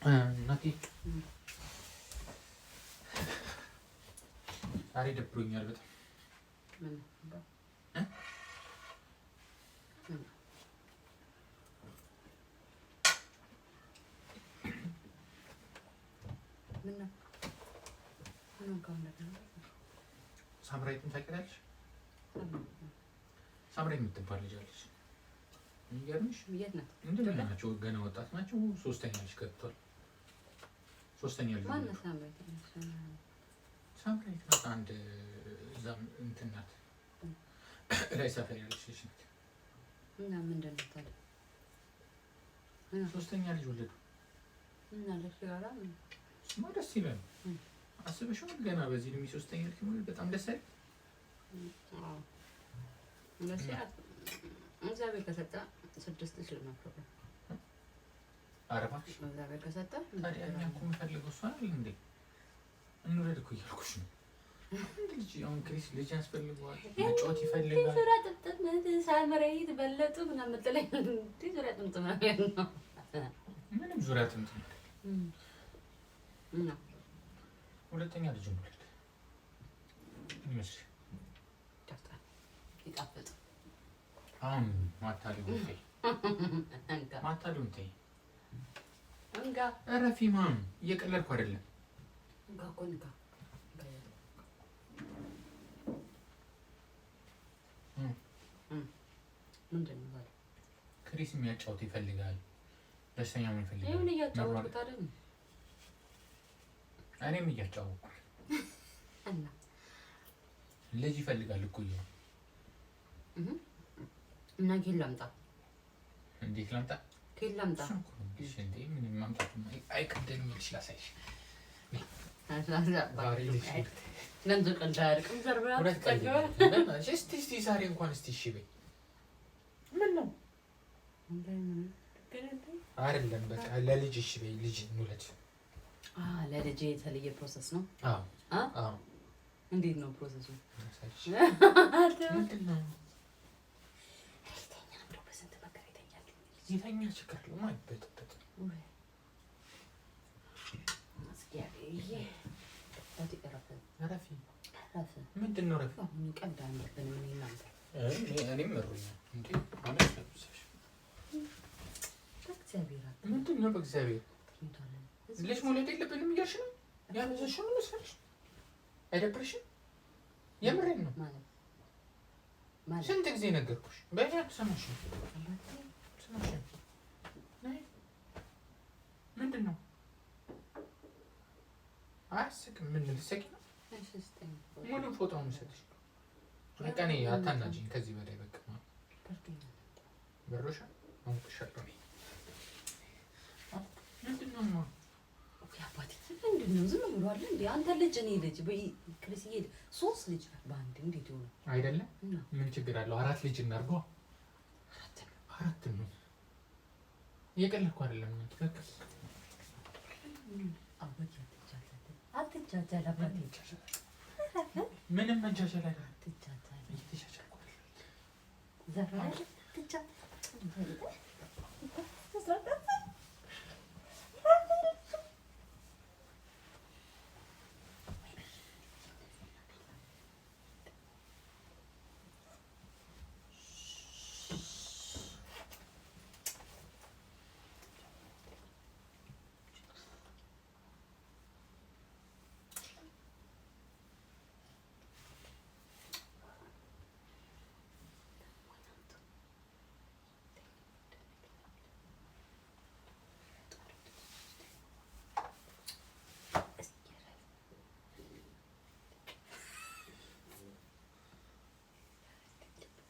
እናቴ ዛሬ ደብሮኛል በጣም። ሳምራዊትን ታውቂያለሽ? ሳምራዊት የምትባል ልጅ አለች። የሚገርምሽ እንደምን ናቸው? ገና ወጣት ናቸው። ሶስተኛ ልጅ ገብቷል። ሶስተኛ ልጅ ሳምራዊት ናት። አንድ እዛም እንትን ናት፣ ላይ ሰፈር ያለች ልጅ ናት። እና ምንድን ነው ታዲያ? ሶስተኛ ልጅ ወለዱ። እና ደስ ይላል። እሱማ ደስ ይላል። አስበሽዋል? ገና በዚህ እድሜ ሶስተኛ ልጅ መውለድ በጣም ደስ አይልም? አዎ ደስ ይላል። እግዚአብሔር ከሰጠ ስድስት ሺህ ነው ፕሮግራም። ኧረ እባክሽ እግዚአብሔር ከሰጠ ታዲያ እኛ እኮ የምፈልገው እሷ አይደል እንዴ? እንውለድ እኮ እያልኩሽ ነው። አንድ ልጅ አሁን ክሪስ ልጅ ያስፈልገዋል፣ መጫወት ይፈልጋል። ዙሪያ ጥምጥም ሳምራዊት በለጡ ምናምን የምትለኝ እንደ ዙሪያ ጥምጥም ነው። ምንም ዙሪያ ጥምጥም እና ሁለተኛ ልጅ እንውለድ ይመስልሽ? ይጣፍጣል፣ ይጣፍጥ። አሁን ማታሊውን ተይ፣ እንጋ ማታሊውን ተይ። እንጋ እረፊ ማም፣ እየቀለድኩ አይደለም። እንጋ እኮ እንጋ። ምንድን ነው ታዲያ? ክሪስ የሚያጫውት ይፈልጋል፣ ደስተኛ መሆን ይፈልጋል። ይሁን እያጫወትኩት አይደል? እኔም እያጫወትኩ እና ልጅ ይፈልጋል እኮ እያሉ እና ኬት ላምጣ? እንዴት ላምጣ? ኬት ላምጣ? እሱን እኮ ነው የምልሽ። እንዴ ምንም ማምጣቱ አይከብደንም። ልጅ ላሳይሽ ገንዘብ ቀልድ አያልቅም። ዘርበያ ሁለት ቀልድ እስቲ እስቲ ዛሬ እንኳን እስቲ እሺ በይ። ምን ነው አይደለም፣ በቃ ለልጅ እሺ በይ። ልጅ እንውለድ። ለልጅ የተለየ process ነው። አዎ አዎ። እንዴት ነው process ኡ? ላሳይሽ። ምንድን ነው ይተኛ እንደው በስንት መከራ ይተኛል። የተኛ ችግር የለውም፣ አይበጠበጥም። እረፊ። ምንድን ነው እረፊ? ቀልድ አንልብንም እኔ እናንተ። እኔም መሮኛል እንዴ ማለት ነው። በእግዚአብሔር ምንድን ነው በእግዚአብሔር ልጅ መውለድ የለብንም እያልሽ ነው? ያለዘሽ ነው መስፈልሽ? አይደብርሽም? የምሬን ነው። ማለት ስንት ጊዜ ነገርኩሽ። በእኔ አትሰማሽም። ሰማሽም? ምንድን ነው አያስቅም። ምን ልትሰቂ ነው? ሙሉ ፎቶውን ሰጥሽ። በቃ እኔ አታናጂኝ ከዚህ በላይ በቃ በሮሻ አውቅሻለሁ። ምንድን ነው አባቴ ምንድን ነው ዝም ብሏል እንዴ? አንተ ልጅ እኔ ልጅ ክሪስዬ ሶስት ልጅ በአንድ እንዴት ይሆናል? አይደለም ምን ችግር አለው? አራት ልጅ እናድርገዋ። አራት ነው። እየቀለድኩ አይደለም። ትክክል አባቴ አትቻቻል፣ አባቴ ምንም መንቻቻል አይደለም። አትቻቻል፣ እየተቻቻልኩ አይደለም። ዘራል ትቻ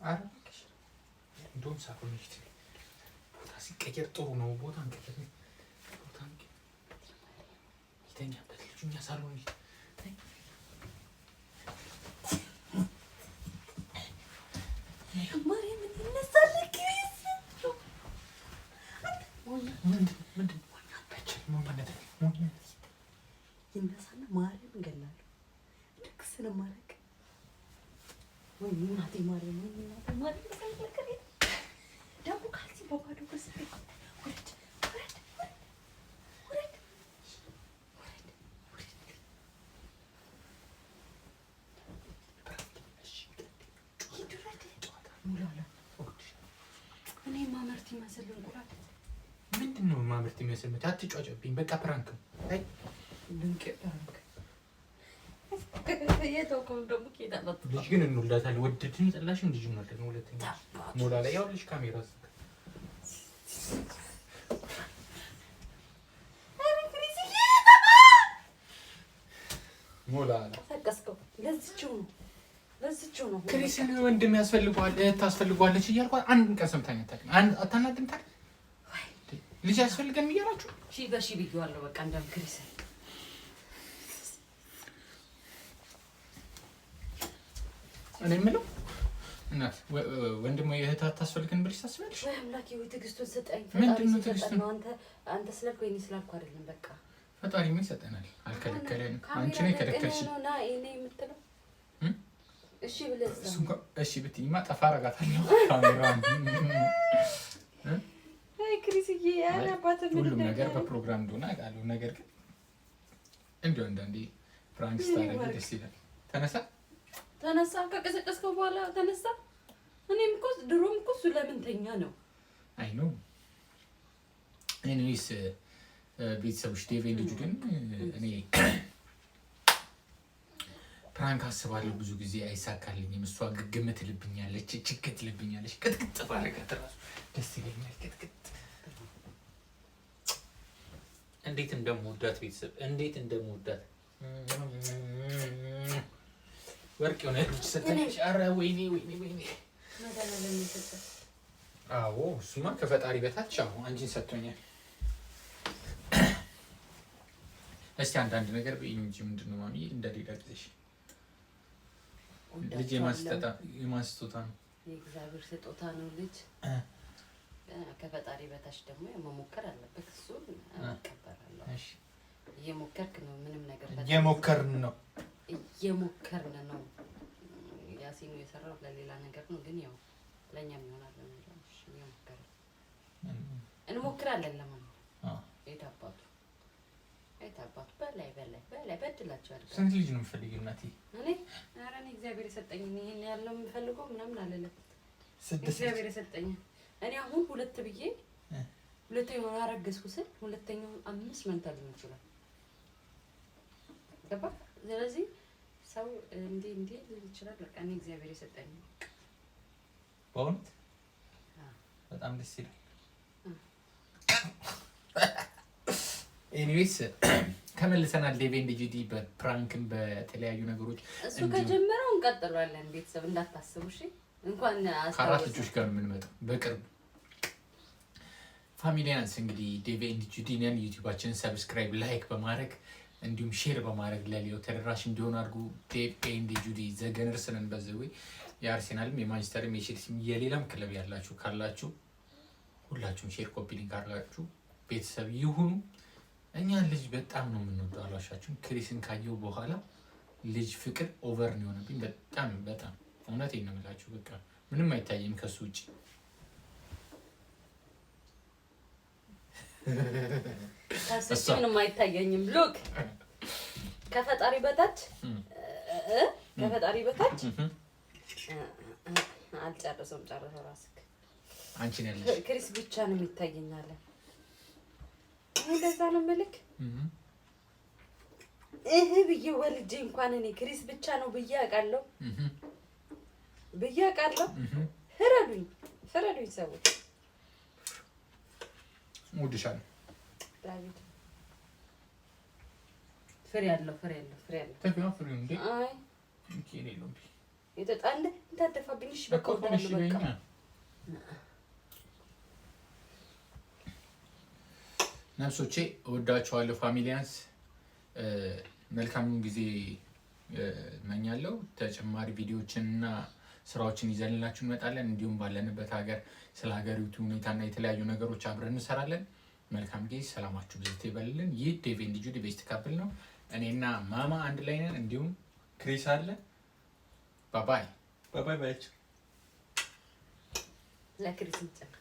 ኧረ እባክሽ እንደውም ሳሎን ሂድ። ቦታ ሲቀየር ጥሩ ነው። ቦታ እንቀይር፣ ቦታ እንቀይር። ይተኛበት ልጁ። እኛ ሳሎን ሂድ። ማርያምን ይነሳል። ምንድን ምንድን አይቻልም። ይነሳና ማርያም እገላለሁ። ልክ ስለማደርግ ወይ እናቴ ማርያም፣ ወይ እናቴ ማርያም። ደግሞ ካልሲ በባዶ እግር ውረድ፣ ውረድ፣ ውረድ። የሚመስል እንቁላል። ምንድን ነው ማምርት የሚመስል? አትጫጫብኝ። በቃ prank ነው። አይ ድንቅ prank። የተውከውን ደግሞ ከየት አመጣኸው? ልጅ ግን እንወልዳታለን። ወደድን ጠላሽም ልጅ እንወልዳለን። ሁለተኛ ሞላ ላይ ያው ልጅ ካሜራ ሞላ ቀሰቀስከው። ለዚችው ነው ለዚችው ነው። ክሪስን ወንድም ያስፈልገዋል እህት ታስፈልገዋለች እያልኳት አንድ ቀን ሰምታኝ አታውቅም። አታናድም ታዲያ? ልጅ ያስፈልገን እያላችሁ ሺህ በሺህ ብዬዋለሁ። በቃ እንደውም ክሪስን እኔ የምለው እናት ወንድም ወይ እህት አታስፈልገን ብለሽ ታስቢያለሽ? ወይ አምላኬ ወይ ትዕግስቱን ስጠኝ። ምንድን ነው ትዕግስቱን? አንተ ስላልኩ ወይ እኔ ስላልኩ አይደለም። በቃ ፈጣሪ ምን ይሰጠናል? አልከለከለንም። አንቺ ነው የከለከልሽ። እኔ የምትለው እሺ ብለህ እሱ እንኳን እሺ ብትይኝማ ጠፋ አደርጋታለሁ ካሜራውን። አይ ክሪስዬ፣ ኧረ አባትህ ምን ሁሉም ነገር በፕሮግራም እንደሆነ አውቃለሁ። ነገር ግን እንዲሁ አንዳንዴ prank ስታደርጊ ደስ ይላል። ተነሳ ተነሳ፣ ከቀሰቀስከው በኋላ ተነሳ። እኔም እኮ ድሮም እኮ እሱ ለምን ተኛ ነው። አይ no anyways ቤተሰቦች ዴቭ and ጁድን እኔ prank አስባለሁ ብዙ ጊዜ አይሳካልኝም። እሷ ግግም ትልብኛለች፣ ችግር ትልብኛለች። ቅጥቅጥ ባረጋት እራሱ ደስ ይለኛል። ቅጥቅጥ እንዴት እንደምወዳት ቤተሰብ እንዴት እንደምወዳት ወርቅ የሆነ ልጅ ሰጠች። ኧረ ወይኔ ወይኔ ወይኔ። አዎ እሱማ ከፈጣሪ በታች አዎ አንቺን ሰጥቶኛል። እስቲ አንዳንድ ነገር በይኝ እንጂ ምንድን ነው ማሚ እንደሌላ ጊዜሽ ልጅ የማን ስጦታ ነው? የእግዚአብሔር ስጦታ ነው ልጅ። ከፈጣሪ በታች ደግሞ መሞከር አለበት። እሱን እቀበላለሁ። እየሞከርክ ነው። ምንም ነገር እየሞከርን ነው እየሞከርን ነው። ያሲኑ የሰራው ለሌላ ነገር ነው፣ ግን ያው ለእኛም ይሆናል በሚለው እየሞከርን እንሞክራለን። ለማንኛውም የት አባቱ የት አባቱ በላይ በላይ በላይ በድላቸዋለሁ። ስንት ልጅ ነው የምትፈልጊው እናቴ? እኔ ኧረ እኔ እግዚአብሔር የሰጠኝ ይሄን ያለው የምፈልገው ምናምን አልልም። እግዚአብሔር የሰጠኝ እኔ አሁን ሁለት ብዬ ሁለተኛውን አረገዝኩ ስል ሁለተኛውን 5 መንታ ሊሆን ይችላል። ገባህ? ስለዚህ ሰው እንዲህ እንዲህ ሊል ይችላል። በቃ እኔ እግዚአብሔር የሰጠኝ በእውነት በጣም ደስ ይላል። anyways ተመልሰናል። ዴቭ and ጁዲ በ prank ም በተለያዩ ነገሮች እሱ ከጀመረው እንቀጥሏለን። ቤተሰብ እንዳታስቡ እሺ። እንኳን ከአራት ልጆች ጋር የምንመጣው በቅርቡ ፋሚሊያንስ። እንግዲህ ዴቭ and ጁዲ ነን። ዩቲዩባችንን subscribe፣ like በማድረግ እንዲሁም share በማድረግ ለሌላው ተደራሽ እንዲሆን አድርጉ። ዴቭ and ጁዲ the Gunners ነን። በዘዌ የአርሴናልም የማንቸስተርም የቼልሲም የሌላም ክለብ ያላችሁ ካላችሁ ሁላችሁም share copy link አድርጋችሁ ቤተሰብ ይሁኑ። እኛ ልጅ በጣም ነው የምንወደው፣ አልዋሻችሁም። ክሪስን ካየው በኋላ ልጅ ፍቅር over ነው የሆነብኝ። በጣም በጣም እውነቴን ነው የምላችሁ። በቃ ምንም አይታይም ከሱ ውጭ። ከሱ ውጭ ምንም አይታየኝም። look ከፈጣሪ በታች ከፈጣሪ በታች አልጨርሰውም። ጨርሰው ራስህ አንቺ ነው ያለሽ። ክሪስ ብቻ ነው የሚታየኝ አለ። እንደዛ ነው የምልክ። እህ ብዬ ወልጄ እንኳን እኔ ክሪስ ብቻ ነው ብዬ አውቃለሁ ብዬ አውቃለሁ። ፍረዱኝ፣ ፍረዱኝ ሰዎች። እወድሻለሁ። ዳዊት ፍሬ አለው፣ ፍሬ አለው፣ ፍሬ አለው። ተፊያ ፍሬ እንዴ? አይ እንኪ የለውም። የተጣለ እንዳትደፋብኝ። እሺ በቃ እወድሃለሁ። በቃ ነፍሶቼ እወዳቸዋለሁ። ፋሚሊያንስ መልካሙን ጊዜ እመኛለሁ። ተጨማሪ ቪዲዮዎችን እና ስራዎችን ይዘንላችሁ እንመጣለን። እንዲሁም ባለንበት ሀገር ስለ ሀገሪቱ ሁኔታና የተለያዩ ነገሮች አብረን እንሰራለን። መልካም ጊዜ፣ ሰላማችሁ ብዝት ይበልልን። ይህ ዴቭ and ጁዲ best couple ነው። እኔና ማማ አንድ ላይ ነን። እንዲሁም ክሪስ አለ። bye bye bye bye ባያቸው ለክሪስ እንጨምር።